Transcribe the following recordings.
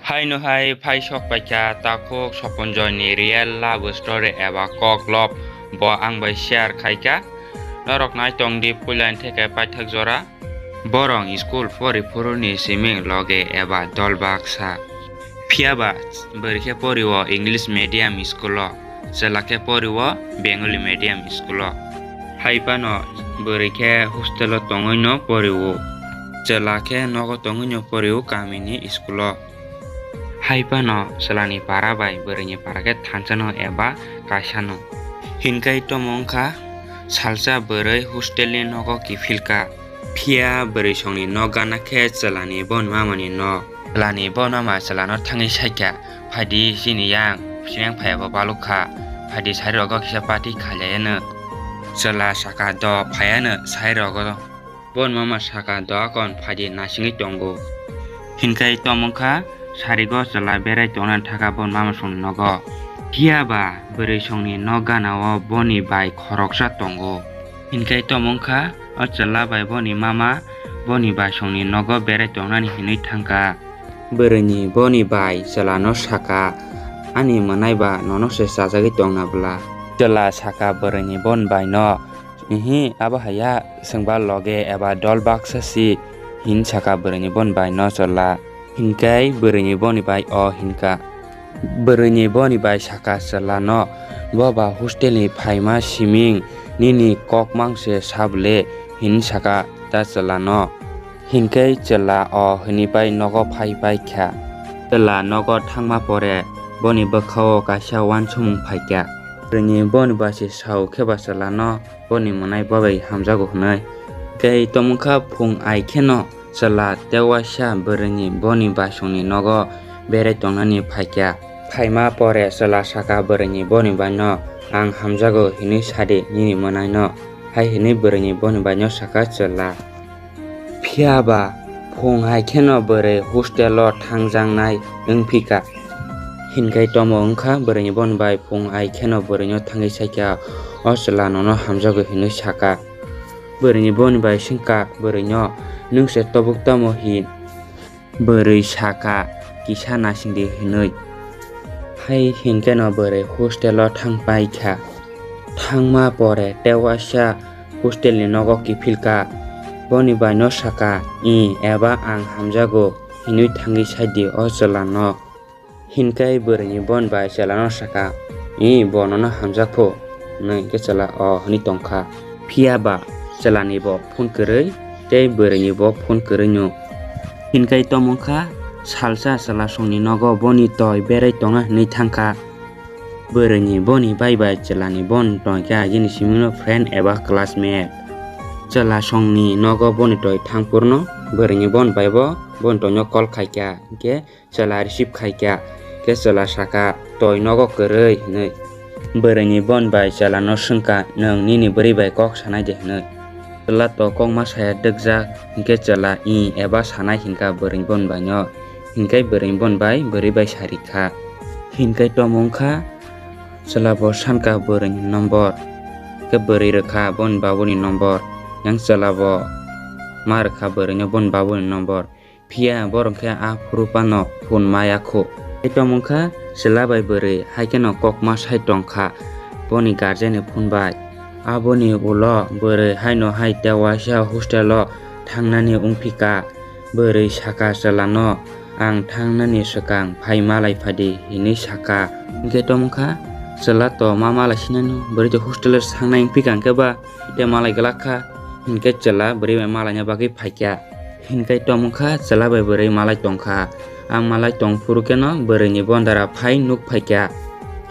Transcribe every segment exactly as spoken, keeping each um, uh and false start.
Haino hai phai sok paikha takhuk Soponjoy ni real love story eba kok love bo ang bai share khaikha. Norok nai tongdi puila ni theke paithak jora. Borong school pori phuru ni siming loge eba dol baksa. Phiya ba bwrwi khe pori o English medium school o, chwla khe pori o Bengali medium school o. Hai phano bwrwi khe hostel o tongwi no pori o, chwla khe nogo tongwi no pori o kami ni school o. Hai phano chwla ni para bai bwrwi ni para khe thansa no eba kaisa no. Hinkhai tomo wngkha salsa bwrwi hostel ni nogo kiphil kha. Phiya bwrwi song ni nok gana khe chwla ni bon mama ni nok. Chwla ni bon mama chwla no thangwi sai kha, "Phaidi chini yang, chini yang phaiya bo baluk kha, phaidi sari rogo kisa party khailai ano." Chwla saka, "Do phai ano sari rogo." Bon mama saka, "Do akon phaidi nasingwi tongo." Hinkhai tomo wngkha sarigo chwla berai tongna thaka bon mama song ni nogo. Phiya ba bwrwi song ni nok gana o boni bai khoroksa tongo. Hinkhai tomo wngkha o chwla bai boni mama boni bai song ni nogo berai tongnani hinwi thangkha. Bwrwi ni boni bai chwla no saka, "Ani mwnai ba nono se chajagwi tongna bwla?" Chwla saka bwrwi ni bon bai no, "Ihi, abo haya, chwng ba loge eba dol baksa si," hin saka bwrwi ni bon bai no chwla. Hinkhai bwrwi ni boni bai o hinkha. Bwrwi ni boni bai saka chwla no, "Bo ba hostel ni phaima siming nini kok mang se sabwle," hin saka ta chwla no. Hinkhai chwla o hwnwi pai nogo phai pai kha. Chwla nogo thangma pore boni bwkha o kaisa uansukmung phai kha. Bwrwi ni boni bai se sao khe ba chwla no boni mwnai bo bai hamjago hwnwi. Tei tomungkha phung ai kheno chwla tei waisa bwrwini boni baisongni nogo berai tongnani phaikha. Phaima pore chwla sakha bwrwini boni baino, "Ang hamjago hinwi sadi nini mwnaino," hai hinwi bwrwini boni baino sakha chwla. Phiya ba phung hai kheno bwrwi hostel o thangjaknai wngphikha. Hinkhai tomo wngkha bwrwini boni bai phung ai kheno bwrwino thangwi saikha, "O chwla nono hamjago," hinwi sakha. Bwrwini boni bai swngkha bwrwino, "Nwng se tobuk tamo hin?" Bwrwi sakha, "Kisa nasingdi," hinwi. Hai hinkheno bwrwi hostel o thangpaikha. Thangma pore tei waisa hostel ni nogo kiphilkha. Boni baino sakha, "Ih, eba ang hamjago hinwi thangwi saidi o chwlano." Hinkhai bwrwini bon bai chwlano sakha, "Ih, bo nono hamjak pho," hwnwi khe chwla o hwnwi tongkha. Phiya ba chwlani bo phone kwrwi tei bwrwini bo phone kwrwi no. Hinkhai tomongkha salsa chwla songni nogo boni toi berai tonga hwnwi thangkha. Bwrwini boni bai bai chwlani bon tongkha agini simino friend eba classmate. Chwla songni nogo boni toi thangphurno bwrwini bon bai bo boni toino call khaikha, hinkhe chwla receive khaikha, khe chwla sakha, "Toi nogo kwrwi," hinwi. Bwrwini bon bai chwlano swngkha, "Nwng nini bwrwi bai kok sanai de?" hinwi. Chwla to kokma saya dwkjak, hinkhe chwla ih eba sanai hinkha bwrwini bon baino, hinkhe bwrwini bon bai bwrwi bai sarikha. Hinkhai tomongkha chwla bo sankha bwrwini nombor, khe bwrwi rwkha boni babuni nombor, yang chwla bo ma rwkha bwrwino boni babuni nombor. Phiya borok khe a phuru phano phone maya khu. Hai tongmung kha chwla bai bwrwi, hai kheno kokma sai tong kha boni guardian ni phone bai. Aboni ulo bwrwi haino hai tei waisa hostel o thangnani wngphi kha. Bwrwi sakha chwla no, "Ang thangnani swkang phai malai phadi," hinwi sakha. Hinkhe tongmung kha chwla to ma malai sinani bwrwi tei hostel o thangnai wngphi kha hinkhe ba tei malai glak kha. Hinkhe chwla bwrwi bai malaina bagwi phaikha. Hinkhai tongmung kha chwla bai bwrwi malai tongkha. A malai tong phuru kheno bwrwini bondara phai nuk phaikha.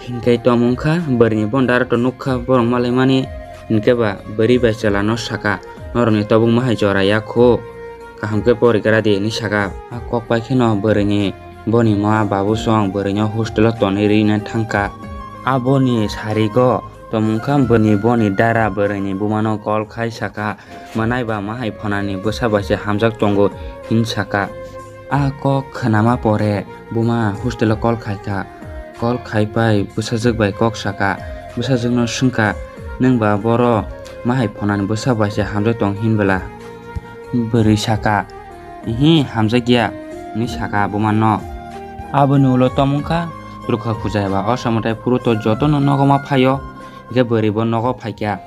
Hinkhai tongmung kha bwrwini bondara to nukha borok malaimani. Hinkhe ba bwrwi bai chwlano sakha, "Norokni tobukma hai jora ya khu, kaham khe porigra di," hinwi sakha. A kok pai kheno bwrwini boni ma babu song bwrwino hostel o tonwi rwna thangkha. Aboni sarigo tongmung kha bwrwini boni dara bwrwini bumano call khai sakha, "Mwnai ba ma hai phonani bwsa bai se hamjak tongo," hin sakha. A kok khwnama pore buma hostel o call khaikha. Call khaipai bwsajwk bai kok sakha. Bwsajwkno swngkha, "Nwng ba boro ma hai phonani bwsa bai se hamjak tong hin bwla?" Bwrwi sakha, "Ihi, hamjakya," hinwi sakha bumano. Aboni ulo tongmung kha Durga puja eba o samwtai phuru to jotono nogo ma phaio, hinkhe bwrwi bo nogo phaikha.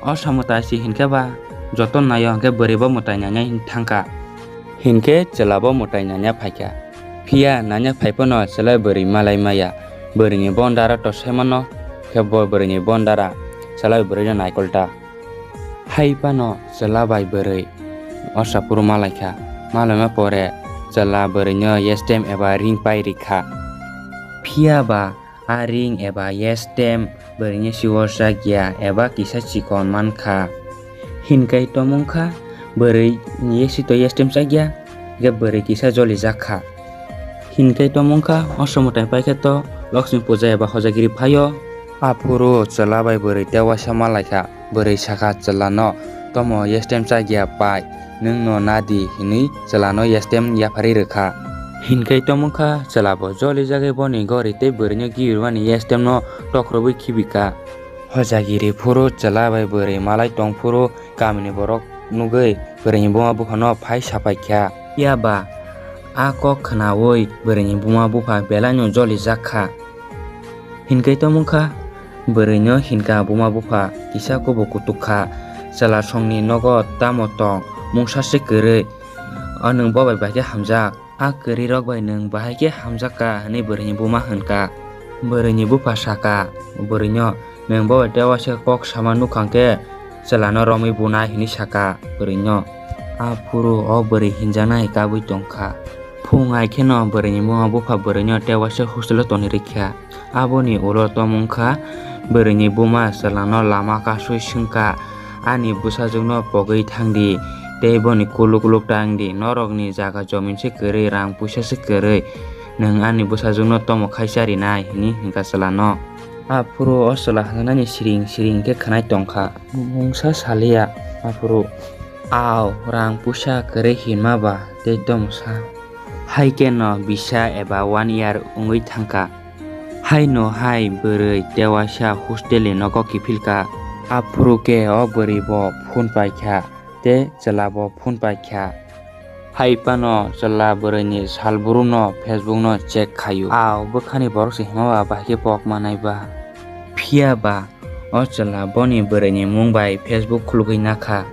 O samwtai si hinkhe ba jotono naio, hinkhe bwrwi bo mwtai nainai thangkha. Hinkhe chwla bo mwtai naina phaikha. Phiya naina phaiphano chwla bwrwi malai maya. Bwrwini bondara to saimano, khe bo bwrwini bondara chwla bwrwino naikol ta. Hai phano chwla bai bwrwi osa phuru malaikha. Malaima pore chwla bwrwino yestem eba ring pai rikha. Phiya ba a ring eba yestem bwrwini siwo chakya eba kisa chikon mankha. Hinkai tongmung kha bwrwini yesito yestem chakya, hinkhe bwrwi kisa joli jak kha. Hinkai tongmung kha o somwtai paikhe to Lakshmi puja eba hojagiri phaio. Aphuru chwla bai bwrwi tewaisa malaikha. Bwrwi sakha chwlano, "Tomo yestem chakya pai, nwngno nadi," hinwi chwlano yestem yapharwi rwkha. Hinkai tongmung kha chwla bo joli jagwi boni gori tei bwrwino gibirmani yestemno tokrobwi khibika. Hojagiri phuru chwla bai bwrwi malai tong phuru kamini borok nugwi bwrwini buma buphano phai sapaikha. Phiya ba a kok khnaui bwrwini buma bupha belaino joli jak kha. Hinkai tongmung kha bwrwino hinkha buma bupha kisa kubu kutuk kha. Chwla songni nogo tamo tong, mungsa se kwrwi, o nwng bo bai bahai khe hamjak. A kwrwirok bai nwng bahai khe hamjak ka, hwnwi bwrwini buma hwn ka. Bwrwini bupha sa ka bwrwino, "Nwng bo bai tewaisa kok sama nukha khe chwlano romwi bunai," hwnwi sa ka bwrwino. Aphuru o bwrwi hinjaknai kabui tong kha. Phung hai kheno bwrwini buma bupha bwrwino tewaisa hostel o tonwi rwkha. Aboni ulo tongmung kha bwrwini buma chwlano lama kasui swngkha, "Ani bwsajwkno pogwi thangdi tei boni kuluk kuluk tangdi, norokni jaga jomin se kwrwi, rang puisa se kwrwi, nwng ani bwsajwkno tomo khai charinai?" hwnwi hwnkha chwlano. Aphuru o chwla hwnjanani siring siring khe khwnai tongkha. Mungsa saliya aphuru. Ao, rang puisa kwrwi hinma ba tei tomo sa. Hai kheno bisa eba one year wngwi thangkha. Haino hai bwrwi tewaisa hostel ni nogo kiphilkha. Aphuru khe o bwrwi bo phone paikha tei chwla bo phone paikha. Hai phano chwla bwrwini salbrum no Facebook no check khaio. Ao bwkhani borok se hima ba bahai khe pok manai ba. Phiya ba o chwla boni bwrwini mung bai Facebook khulugwi nakha.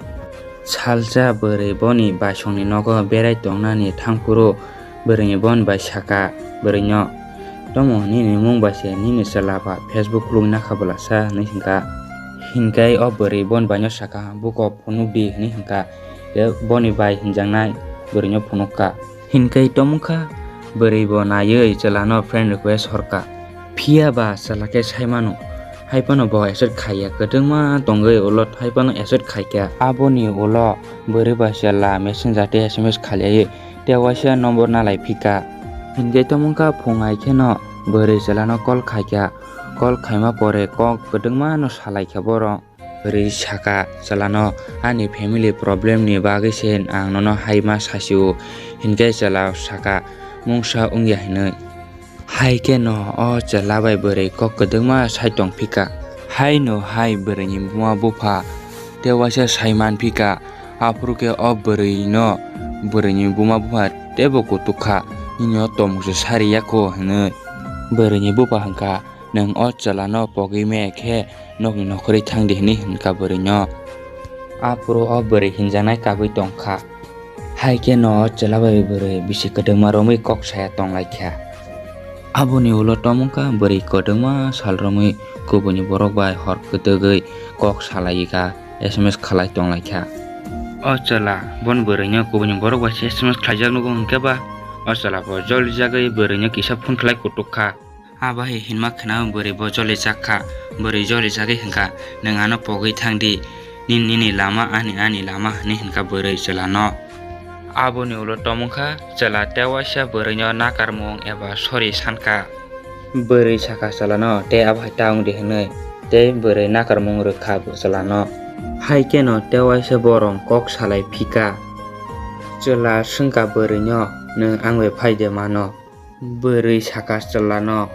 Salsa bwrwi boni baisongni nogo berai tongnani thangphuru bwrwini boni bai saka bwrwino, "Tomo nini mung bai se nini chwla ba Facebook khulugwi nakha bwlasa," hwnwi hwnkha. Hinkai o bwrwi boni baino saka, "Buko phunukdi," hwnwi hwnkha. Tei boni bai hinjaknai bwrwino phunukha. Hinkai tongmung kha bwrwi bo naiwi chwlano friend request horkha. Phiya ba chwla khe sai mano. Hai phano bo accept khaiya, kwdwngma tongwi ulo hai phano accept khaikha. Aboni ulo bwrwi bai chwla messenger tei S M S khalaiwi tewaisa number nalai phikha. Hinkai tongmung kha phung hai kheno bwrwi chwlano call khaikha. Call khaima pore kok kwdwngma no salaikha borok. Bwrwi saka chwlano, "Ani family problem ni bagwi se ang nono hai ma sasio," hinkhe chwla saka, "Mungsa wngya," hinwi. Hai kheno o chwla bai bwrwi kok kwdwkma sai tong phika. Haino hai bwrwini buma bupha tewaisa sai man phika, aphuru khe o bwrwino bwrwini buma bupha teibo kutuk kha, "Nini o tomung se sari ya kho," hinwi. Bwrwini bupha hwnkha, "Nwng o chwlano pogwi me khe nokni nokhorwi thang di," hinwi hwn kha bwrwino. Aphuru o bwrwi hinjaknai kabwi tong kha. Hai kheno o chwla bai bwrwi bisi kwdwkma romwi kok saya tong lai kha. Aboni ulo tong wng kha bwrwi kwdwkma sal romwi kubuni borok bai hor kwtwgwi kok salai kha, S M S khalai tong lai kha. O chwla, bon bwrwino kubuni borok bai se S M S khlaijak nugo hwnkhe ba, o chwla bo jolijagwi bwrwino kisa phone khlai kutuk kha. Abo hai hinma khna bwrwi bo jolijak kha. Bwrwi jolijagwi hwnkha, "Nwng ano pogwi thang di, nini, nini lama, ani, ani lama," hinwi hwnkha bwrwi chwlano. Aboni ulo tong wng kha chwla tewaisa bwrwino nakarmung eba sorry sankha. Bwrwi sakha chwlano, "Tei abo hai ta wng di," hinwi, tei bwrwi nakarmung rwkha chwlano. Hai kheno tewaisa borom kok salai phika. Chwla swngkha bwrwino, "Nwng ang bai phai de mano?" Bwrwi sakha chwlano,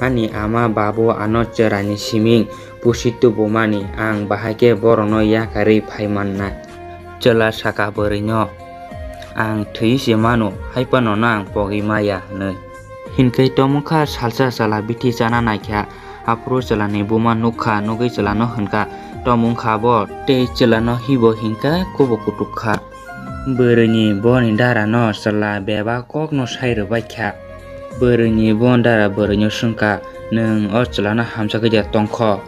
"Ani ama babu ano chwraini siming pusi tubumani, ang bahai khe borokno yakarwi phai mannai?" Chwla sakha bwrwino, Ang thwi se mano, hai phano no ang pogwi maya, hwnwi. Hinkhe tomwngkha salsa chwla bithi chana naikha, aphuru chwlani buma nukha, nugwi chwlano hwnkha, "Tomwngkha bo," tei chwlano hibo hinkha, kubo kutukha. Bwrwini boni darano chwla bebak kokno sai rwbaikha. Bwrwini boni dara bwrwino swngkha, "Nwng o chwlano hamjagwi da tongkho?"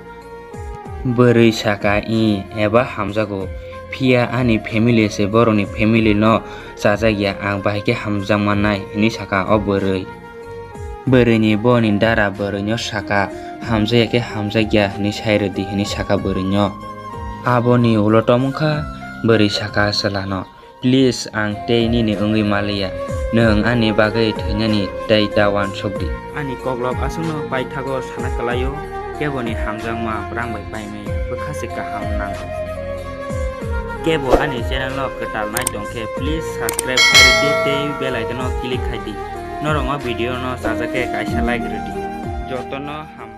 Bwrwi saka, "Ih, eba hamjago, phiya ani family se borokni family no chajak ya, ang bahai khe hamjak mannai," hwnwi saka o bwrwi. Bwrwini boni dara bwrwino saka, "Hamjakya khe hamjakya hwnwi sai rwdi," hwnwi saka bwrwino. Aboni ulo tomwngkha bwrwi saka chwlano, "Please, ang tei nini wngwi maliya. Nwng ani bagwi thwinani tei ta uansukdi." Ani koklop aswkno paithago sana kwlaio, keboni hamjakma brang bai paimaya bwkha se kaham nango. Kebo ani channel no kwtal nai tongkhe, please subscribe khairwdi tei bell icon no click khaidi. Norok o video no chajak khe kaisa like rwdi. Jotono ham-